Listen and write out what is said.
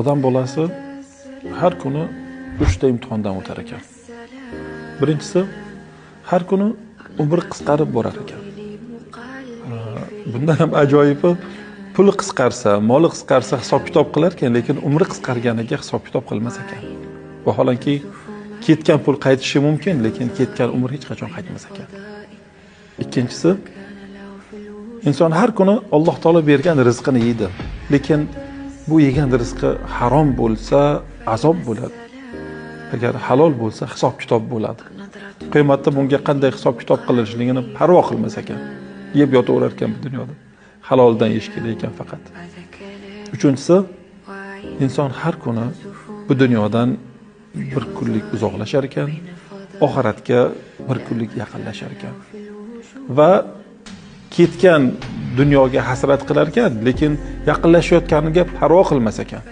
Odam bolasi har kuni 3 ta imtihondan o'tar ekan. Birinchisi, har kuni umri qisqarib borar ekan. Bundan ham ajoyibi, puli qisqarsa, moli qisqarsa hisob-kitob qilar ekan, lekin umri qisqarganiga hisob-kitob qilmas ekan. Vaholanki ketgan pul qaytishi mumkin, lekin ketgan umr hech qachon qaytmas ekan. Ikkinchisi, inson har kuni Alloh taolo bergan rizqini yeydi, lekin bu yegan rizqi harom bo'lsa azob bo'ladi. Agar halol bo'lsa hisob-kitob bo'ladi. Qiyomatda bunga qanday hisob-kitob qilinishligini parvo qilmas ekan. Yeb yotaverar ekan bu dunyoda. Haloldan yeyish kerak ekan faqat. Uchinchisi, inson har kuni bu dunyodan bir kunlik uzoqlashar ekan, oxiratga bir kunlik yaqinlashar ekan. Va ketgan dunyoga hasrat qilar ekan, lekin yaqinlashayotganiga parvo qilmas ekan.